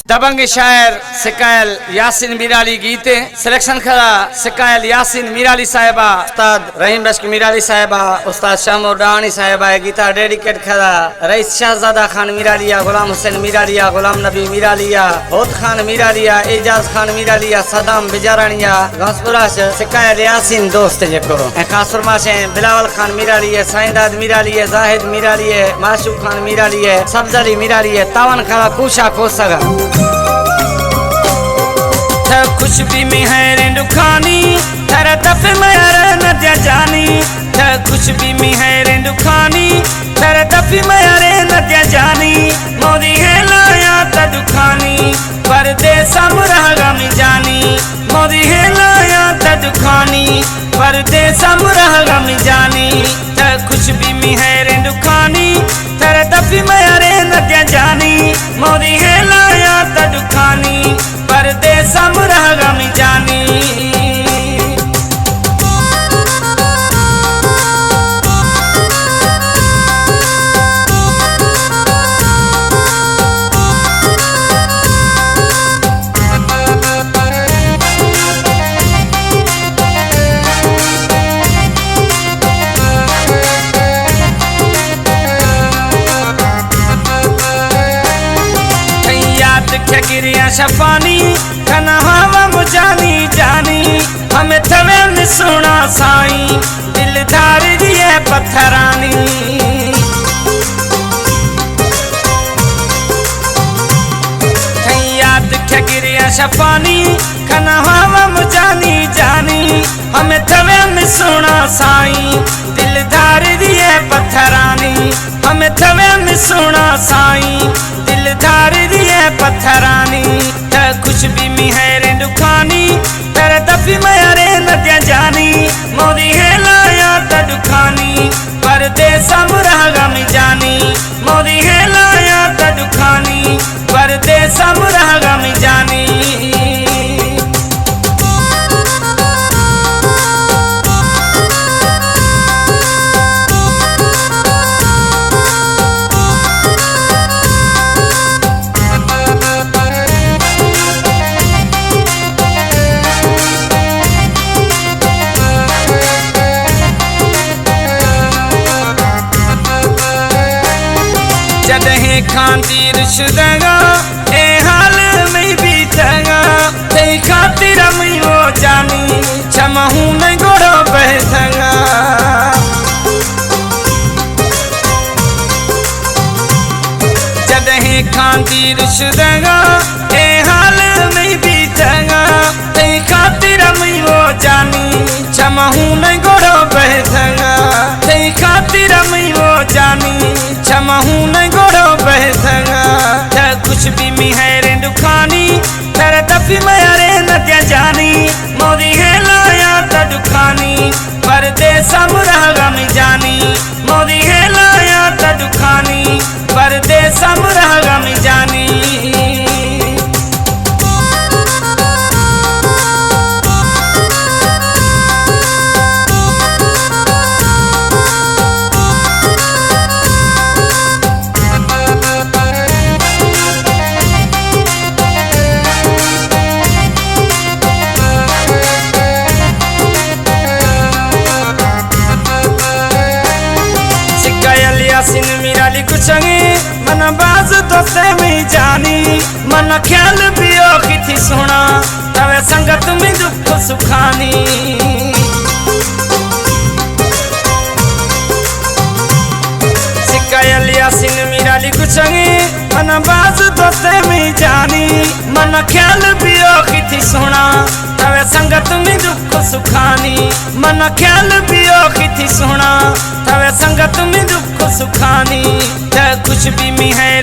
دبنگ شاعر سکائل یاسین میرالی گیتے۔ سلیکشن کھدا سکائل یاسین میرالی صاحبہ، استاد رحیم بخش میرالی صاحبہ، استاد شاہ مور ڈاہانی صاحبہ۔ گیتا ڈیڈیکیٹ کھدا رئیس شہزادہ خان میرالی ءَ، غلام حسین میرالی ءَ، غلام نبی میرالی ءَ، ہوت خان میرالی ءَ، اعجاز خان میرالی ءَ، صدام بجارانی ءَ، غوث براش سکائل یاسین دوست جکو۔ اے خاص فرمائش ایں بلاول خان میرالی ءِ، سائیں داد میرالی ءِ، زاہد میرالی ءِ، معشوق خان میرالی ءِ، سبز علی میرالی ءِ، تاون کھدا کوشا کوسگا۔ تھا خوش بی می حیریں ڈکھانی، تھرا دفع میارے ندیا جانی۔ تھا خوش بی می حیریں ڈکھانی، تھرا دفع میارے ندیا جانی۔ مودی ہے لایا تا ڈکھانی، پردیسا مرہگا می جانی۔ مودی ہے لایا تا ڈکھانی، پردیسا مرہگا می جانی۔ تھا خوش بی می حیریں ڈکھانی، تھرا دفع میارے ندیا جانی۔ مودی ہے لایا تا ڈکھانی، پردیسا مرہگا می جانی۔ تئی یات کھگریاں شپانی، کھنا ہوا مجانی جانی۔ ہمے تھوے می سونا سائیں، دلدار دیے پتھرانی۔ تئی یات کھگریاں شپانی، کھنا ہوا مجانی جانی۔ ہمے تھوے می سونا سائیں، دلدار دیے پتھرانی۔ ہمے تھوے می سونا سائیں، دلدار دیے پتھرانی۔ تھا خوش بی می حیریں ڈکھانی، تھرا دفع میارے ندیا جانی۔ مودی ہے لایا تا ڈکھانی، پردیسا مرہگا می جانی۔ مودی ہے لایا تا ڈکھانی، پردیسا مرہگا می جانی۔ جدہیں کھاندیر شدگا، اے حال می بیتگا، تئی خاطر می وہ جانی، چمہون گڑو بہتگا۔ جدہیں کھاندیر شدگا، اے حال می بیتگا، تئی خاطر می وہ جانی، چمہون گڑو بہتگا۔ تئی خاطر می وہ جانی، چمہون گڑو بہتگا۔ تھا خوش بی می حیریں ڈکھانی، تھرا دفع میارے ندیا جانی۔ مودی ہے لایا تا ڈکھانی، پردیسا مرہگا می جانی۔ مودی ہے لایا تا ڈکھانی، پردیسا مرہگا می جانی۔ سکائل یاسین میرالی کچھگے، من باز دوستے می جانی، من خیال بیو کتی سونا، تھوے سنگت می دکھ سکھانی۔ سکائل یاسین میرالی کچھگے، من باز دوستے می جانی، من خیال بیو کتی سونا، تھوے سنگت می دکھ سکھانی۔ من خیال بیو کتی سونا، تھوے سنگت می دکھ سکھانی۔ تھا خوش بی می ہے